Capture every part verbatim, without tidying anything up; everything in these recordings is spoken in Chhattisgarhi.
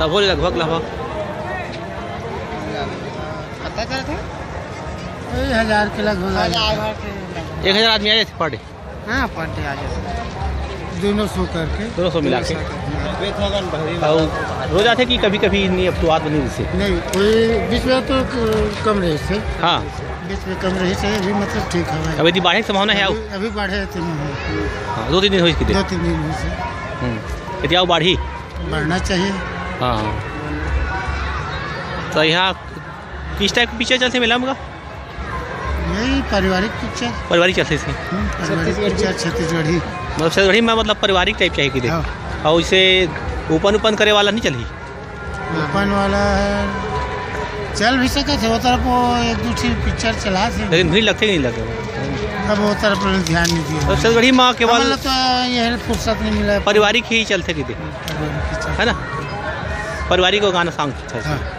अब हो लगभग, लगभग। पता चलता है? वही हजार के लगभग आ जाए। हजार भर के लगभग। एक हजार आदमी आ जाते per day? हाँ, per day आ जाता है। दोनों show करके। दोनों show मिला के। दोनों show करके। और रोज आते कि कभी-कभी नहीं, अब तो आदमी नहीं से? नहीं, कोई बीच में तो क-, कम रहे से। हाँ। बीच में कम रहे से, अभी मतलब ठीक है भाई। अभी दी बाढ़े के संभावना है? अभी, अभी बाढ़े तीन हैं। हाँ, दो तीन दिन होइस किते? दो तीन दिन होइस। हम्म। यदि आओ बाढ़ी? बढ़ना चाहिए। हाँ, हाँ। तो यहाँ किस type के picture चलथे मेला में का? यही पारिवारिक picture। पारिवारिक चलथे इसमें? हम्म, पारिवारिक picture छत्तीसगढ़ी। मतलब छत्तीसगढ़ी में मतलब पारिवारिक type चाहिए कि दे। हाँ। और इसे open open करे वाला नहीं चलही? Open वाला है, चल भी सकत है, वो तरफ वो एक दो ठी picture चला थे। लेकिन भीड़ लगथे कि नहीं लगे? अब वो तरफ ध्यान नहीं दिया। तो छत्तीसगढ़ी माँ केवल मतलब तो ये है, फुर्सत नहीं मिला। पारिवारिक ही चलथे कि दे। पारिवारिक ही चलथे। है ना? पारिवारिक को गाना song अच्छा है। हाँ।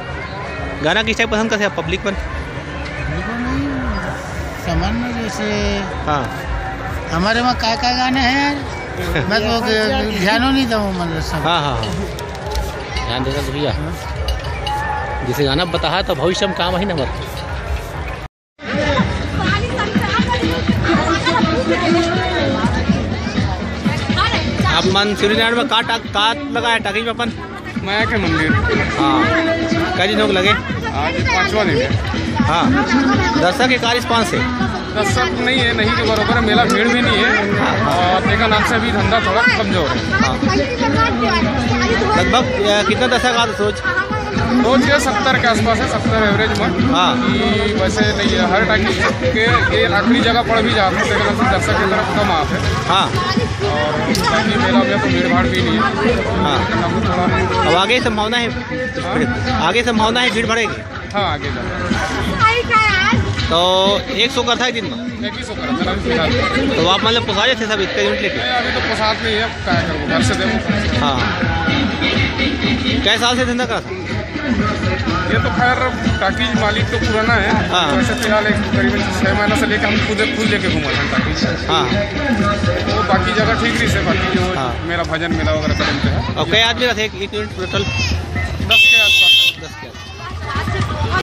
गाना किस type पसंद करथे आप, public मन? Public मन नहीं, सामान्य जैसे हाँ। हमारे वहाँ का, का गाने हैं यार? मैं तो ध्यान नहीं दूँ, मतलब, सब। हाँ, हाँ, हाँ। ध्यान देता तो भैया। हाँ। जैसे गाना बताहा तो भविष्य में काम ही ना बता। आप मन सूर्यनारायण में का टाक-, का लगाए टाकिज में अपन? माया के मंदिर। हाँ। कै दिन होगे लगे? आज पाँचवा दिन है। हाँ। दर्शक के का response है? दर्शक नहीं है, नहीं के बरोबर है, मेला भीड़ भी नहीं है। हाँ, हाँ। और तेकर नाम से अभी धंधा थोड़ा कमजोर है। हाँ। लगभग, अ, कितना दर्शक आ रोज? रोज के सत्तर के आसपास है, सत्तर average में। हाँ। कि वैसे नहीं है, हर टाकी के ये आखिरी जगह पड़ भी जाता है, तेकर नाम से दर्शक की तरफ कम आते हैं। हाँ। और बाकी मेला में तो भीड़ भाड़ भी नहीं है। हाँ। हम थोड़ा अब आगे संभावना है, हाँ? आगे संभावना है भीड़ बढ़ेगी? हाँ, आगे जाओ। तो एक show करथा एक दिन में? एक ही show करथा, मेला भी फिलहाल। तो आप मतलब पोसा जाते सब इतने unit लेके? नहीं, अभी तो पोसात नहीं है, अब क्या करूँ, घर से देखो। हाँ। कै साल से धंधा करथा? ये तो खैर टाकीज मालिक तो पुराना है। हाँ। वैसे फिलहाल एक करीबन छः महीना से लेके हम खुद, खुद लेके घूमत हैं टाकीज। हाँ। तो बाकी जगह ठीक रहिस हे, बाकी जो हाँ। मेला भजन मेला वगैरह करन के है। और कै आदमी रहिथे एक, एक unit total?